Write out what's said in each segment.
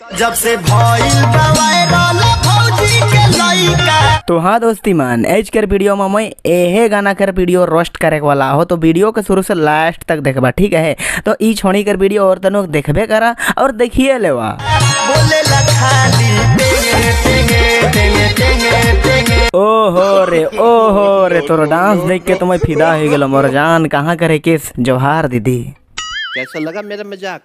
जब से भइल बा वायरल भौजी के लइका। तो हाँ दोस्ती मन, एज कर वीडियो में मैं एहे गाना कर वीडियो रोस्ट करे वाला हो, तो वीडियो के शुरू से लास्ट तक देखबा, ठीक है। तो ई छोड़ी कर वीडियो और तनो देखबे करा और देखिए लेवा। बोले ला खाली टेंगे टेंगे टेंगे टेंगे टेंगे। ओहो रे ओहो रे, तोर डांस देख के तो मैं फिदा हो गेलो मोर जान। कहाँ करे केस जोहार दीदी। कैसा लगा मेरा मजाक?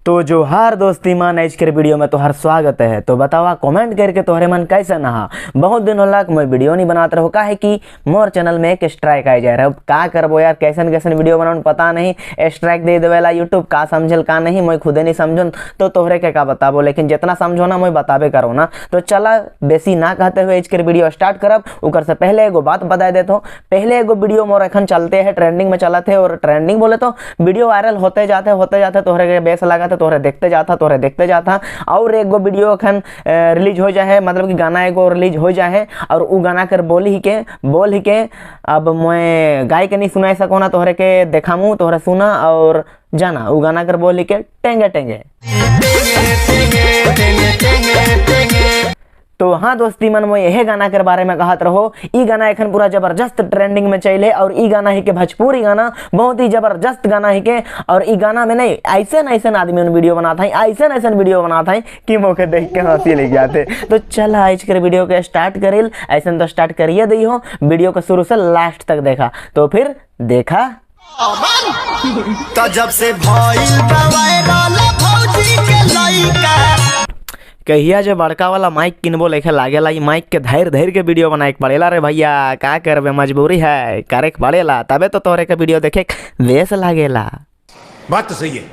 तो जोहार दोस्ती मान, आज के वीडियो में तोहार स्वागत है। तो बतावा कमेंट करके तोहरे मन कैसा नहा। बहुत दिन होला कि मैं वीडियो नहीं बनात रहो, काहे कि मोर चैनल में एक स्ट्राइक आ जाए रहा। अब का करबो यार, कैसन कैसन वीडियो बनाऊन पता नहीं, स्ट्राइक दे देवेला यूट्यूब, का समझल का नहीं मैं खुदे नहीं समझून, तो तोहरे के का बताबो, लेकिन जितना समझो ना मैं बताबे करो ना। तो चला बेसी ना कहते हुए आज के वीडियो स्टार्ट करब। उकर से पहले एगो बात बता देता हूँ। पहले एगो वीडियो मोर एखन चलते है, ट्रेंडिंग में चलते है, और ट्रेंडिंग बोले तो वीडियो वायरल होते जाते होते जाते तोहरे के बेस लगा तोहरे देखते जाता तोहरे देखते जाता। और एगो वीडियो अखन रिलीज हो जाए, मतलब कि गाना एगो रिलीज हो जाए, और उ गाना कर बोल ही के अब मैं गाय के नहीं सुना सको ना, तोहरे के देखामू तोहरे सुना और जाना उ गाना कर बोल ही के टेंगे टेंगे। तो हाँ दोस्ती मन, मैं यह गाना के बारे में कहत रहो। ई गाना एखन पूरा जबरदस्त ट्रेंडिंग में चले, और ई गाना ही के भोजपुरी गाना बहुत ही जबरदस्त गाना ही के। और ई गाना में नहीं ऐसे ऐसे आदमी उन वीडियो बनाता है, ऐसे ऐसे वीडियो बनाता है कि मौके देख के हंसी लग जाते। तो चल आज के वीडियो के स्टार्ट करेल, ऐसे तो स्टार्ट करिए दी हो, वीडियो को शुरू से लास्ट तक देखा तो फिर देखा। तो जब से भइल बा वायरल भौजी के लइका। कहिया जो बड़का वाला माइक किनबो लेखे लागेला, ई माइक के धैर धैर के वीडियो बनाए के पड़ेला रे भैया, का करबे मजबूरी है, करे के पड़ेला, तबे तो तोहरे के वीडियो देखे बेस लागेला। बात तो सही है।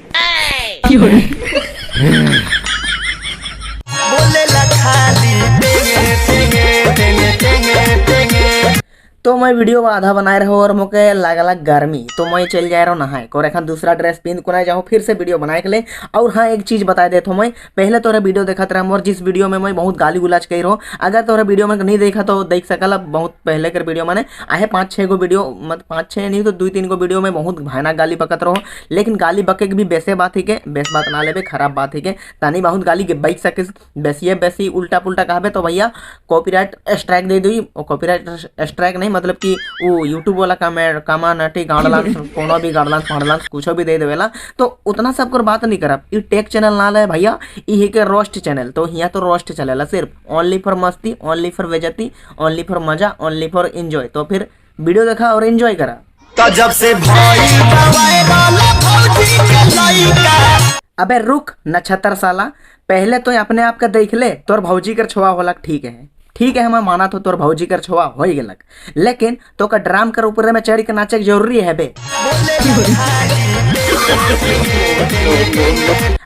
बोले ला खाली टेंगे टेंगे टेंगे टेंगे टेंगे। तो मैं वीडियो आधा बनाए रहो और मोके लागला गर्मी, तो मैं चल जाए रहो नहाए और एखन दूसरा ड्रेस पहन को ना जाऊँ फिर से वीडियो बनाए के लिए। और हाँ एक चीज़ बता देता हूँ, मैं पहले तोरे वीडियो देखत रहा और जिस वीडियो में मैं बहुत गाली गुलाज कही रहो, अगर तोरे वीडियो में नहीं देखा तो देख सकल। बहुत पहले कर वीडियो मैंने आहे 5-6 गो वीडियो, मत 5-6 नहीं तो 2-3 गो वीडियो में बहुत भयानक गाली बकत रहो। लेकिन गाली बके के भी बेसे बात ही के, बेस बात ना लेबे खराब बात ही के, तानी बहुत गाली के बैठ सके, बेसिए बेसी उल्टा पुल्टा कहबे तो भैया कॉपीराइट स्ट्राइक दे दी। और कॉपीराइट स्ट्राइक नहीं मतलब कि वो यूट्यूब वाला कामा नटी गाड़लांस कोनो भी गाड़लांस फाड़लांस कुछ भी दे देवेला, तो उतना सब कर बात नहीं करब। ई टेक चैनल ना ले भैया, ई है के रोस्ट चैनल, तो यहाँ तो रोस्ट चलेला सिर्फ ओनली फॉर मस्ती, ओनली फॉर बेइज्जती, ओनली फॉर मजा, ओनली फॉर एंजॉय। तो फिर वीडियो देखा और एंजॉय करा। तो जब से भइल बा वायरल भौजी के लइका। अबे रुक नक्षत्र साला, पहले तो अपने आप का देख ले, तोर भौजी कर छोआ होला ठीक है, ठीक है हम माना तो तोर भौजी कर छोआ हो गेलक, लेकिन तो का ड्राम कर ऊपर में चढ़ के नाचे जरूरी है बे।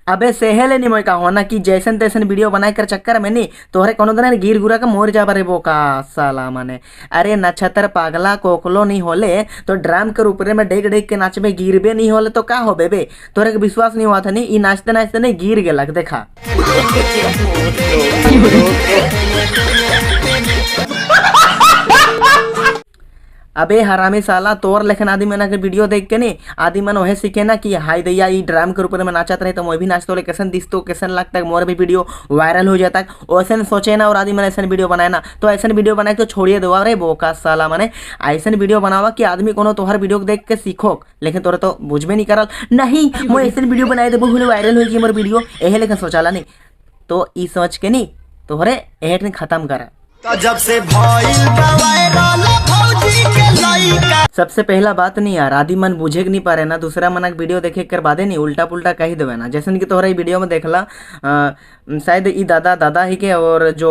अबे सेहले नहीं मैं कहो ना कि जैसन तैसन वीडियो बनाए कर चक्कर में नहीं तोहरे कोनो दिन गिर गुरा का मोर जाबा रे बोका साला माने। अरे नक्षत्र पागला कोकलो नहीं होले तो ड्राम कर ऊपर में डेग डेग के नाचबे, गिरबे नहीं होले तो का होबे बे, तोहरे के विश्वास नहीं हुआ था नहीं, ई नाचते नाचते नहीं गिर गेलक देखा। अबे हरामी साला, तोर लेखन आदि मना के वीडियो देख के नहीं आदि मन वह सीखे ना कि हाय दैया ई ड्राम के ऊपर में नाचत रहे तो मैं भी नाचतो ले, कैसन दिखतो कैसन लगता है, मोर भी वीडियो वायरल हो जाता है वैसन सोचे ना। और आदि मन ऐसा वीडियो बनाए ना, तो ऐसा वीडियो बनाए तो छोड़िए दो अरे बोका साला माने, ऐसा वीडियो बनावा कि आदमी कोनो तोहर वीडियो देख के सीखो, लेकिन तोरे तो बुझबे नहीं करल नहीं मैं ऐसा वीडियो बनाए देबो वायरल हो मोर वीडियो, एहे लेकिन सोचाला नहीं, तो ई सोच के नहीं तोहरे एहे खत्म करा। तो जब से भइल बा वायरल भौजी के लइका। सबसे पहला बात नहीं यार, आदि मन बुझे के नहीं पा रहे ना, दूसरा मन वीडियो देखे कर बादे नहीं उल्टा पुल्टा कही देवे ना। जैसे कि तोहरा वीडियो में देखला शायद ई दादा दादा ही के और जो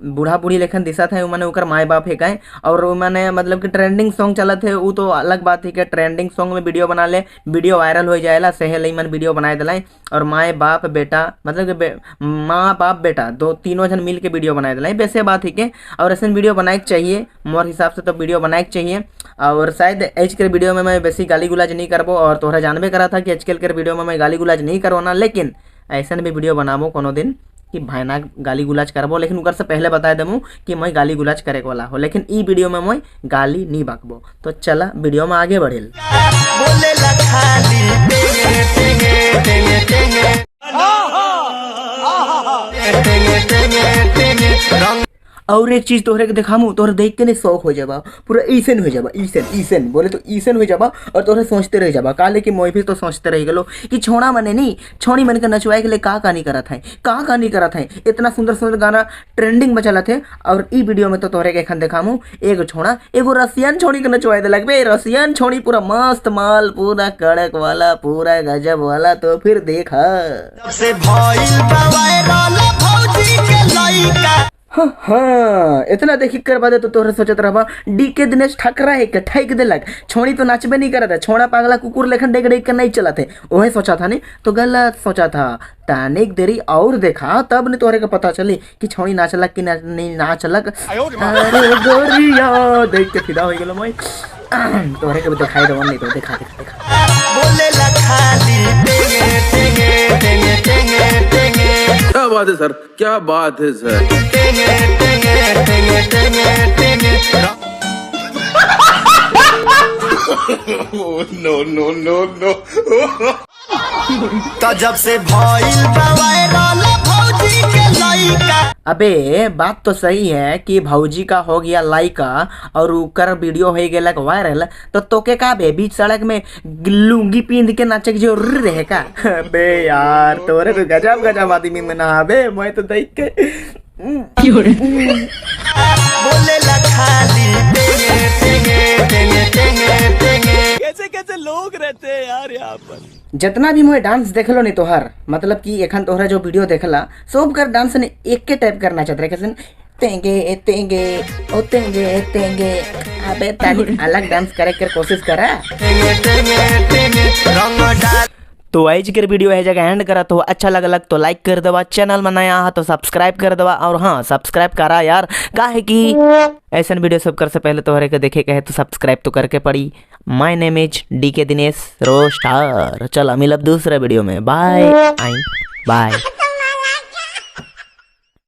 बूढ़ा बूढ़ी लेखन दिशा थे मैंने उकर माए बाप है काहे, और मैंने मतलब कि ट्रेंडिंग सॉन्ग चलत है वो तो अलग बात है कि ट्रेंडिंग सॉन्ग में वीडियो बना ले वीडियो वायरल हो जाएला सहे लई मन वीडियो बनाए दिलाए, और माए बाप बेटा मतलब कि माँ बाप बेटा दो तीनों जन मिल के वीडियो बनाए दिलाए, वैसे बात है के। और ऐसे वीडियो बनाए चाहिए मोर हिसाब से तो वीडियो बनाए चाहिए। और शायद एच के वीडियो में मैं बेसी गाली गुलाज नहीं करबो, और तोहरा जानबे करा था कि आजकल के वीडियो में मैं गाली गुलाज नहीं करो ना, लेकिन ऐसा भी वीडियो बनाबो कोनो दिन कि भयानक गाली गुलाज करबो, लेकिन उकर से पहले बता देमू कि मैं गाली गुलाज करे वाला हो, लेकिन ई वीडियो में मैं गाली नहीं बकबो। तो चला वीडियो में आगे बढ़ेल। बोले टेंगे टेंगे रंग। और एक चीज तोहरे के दिखामू, तोहरे देख के नहीं शौक हो जाबा, पूरा ईसन हो जाबा, ईसन ईसन बोले तो ईसन हो जाबा और तोहरे सोचते रह जाबा। काले कि मोई भी तो सोचते रह गलो कि छोड़ा मने नहीं छोड़ी मन के नचवाए के लिए का का नहीं करत है, का का नहीं करत है। इतना सुंदर सुंदर गाना ट्रेंडिंग में चलत है। और ई वीडियो में तो तोहरे के एखन दिखामू एगो छोड़ा एगो रसियन छोड़ी के नचवाए देलक बे, रसियन छोड़ी पूरा मस्त माल, पूरा कड़क वाला, पूरा गजब वाला। तो फिर देखा जब से भइल बा वायरल भौजी के लइका। हाँ, हाँ, इतना देखी कर बाद तो तोहरे सोचत रहबा डी के दिनेश ठकरा है के ठैक देलक, छोड़ी तो नाचबे नहीं करत है, छोड़ा पागला कुकुर लेखन डेग डेग के नहीं चलत है, ओहे सोचा था नहीं तो गलत सोचा था। तानिक देरी और देखा तब नहीं तोहरे के पता चली कि छोड़ी नाचलक कि नहीं नाचलक। अरे गोरिया देख के फिदा हो गेलो मैं, तोहरे के भी दिखाई देबो नहीं तो देखा देखा देखा। बोले ला खाली टेंगे टेंगे टेंगे टेंगे टेंगे। क्या बात है सर, क्या बात है सर। टेंगे टेंगे टेंगे टेंगे टेंगे। No no no no. तो जब से भइल बा वायरल भौजी के लइका। अबे बात तो सही है कि भौजी का हो गया लाइका और उकर वीडियो हो गेलक वायरल, तो तोके का बे बीच सड़क में लुंगी पींद के नाचे के जरूरी रहे का? अबे यार तोरे तो गजब गजब आदमी में ना बे, मैं तो देख के बोले ला खाली टेंगे टेंगे टेंगे टेंगे टेंगे। कैसे कैसे लोग रहते हैं यार यहाँ पर। जितना भी मोए डांस देखलो नहीं तोहर, मतलब कि एखन तोहरा जो वीडियो देखला सब कर डांस ने एक के टाइप करना चाहते रहे, कैसे तेंगे तेंगे ओ तेंगे तेंगे। अबे तानी अलग डांस करे के कोशिश करा। टेंगे टेंगे टेंगे रंग डाल। तो आज के वीडियो है जगह एंड करा, तो अच्छा लगलक तो लाइक कर दवा, चैनल में नया हा तो सब्सक्राइब कर दवा, और हाँ सब्सक्राइब करा यार, काहे कि ऐसा वीडियो सब कर से पहले तोहरे के देखे के है तो सब्सक्राइब तो करके पड़ी। My name is D K Dinesh roaster. चला मिलब दूसरे वीडियो में, बाय आई बाय।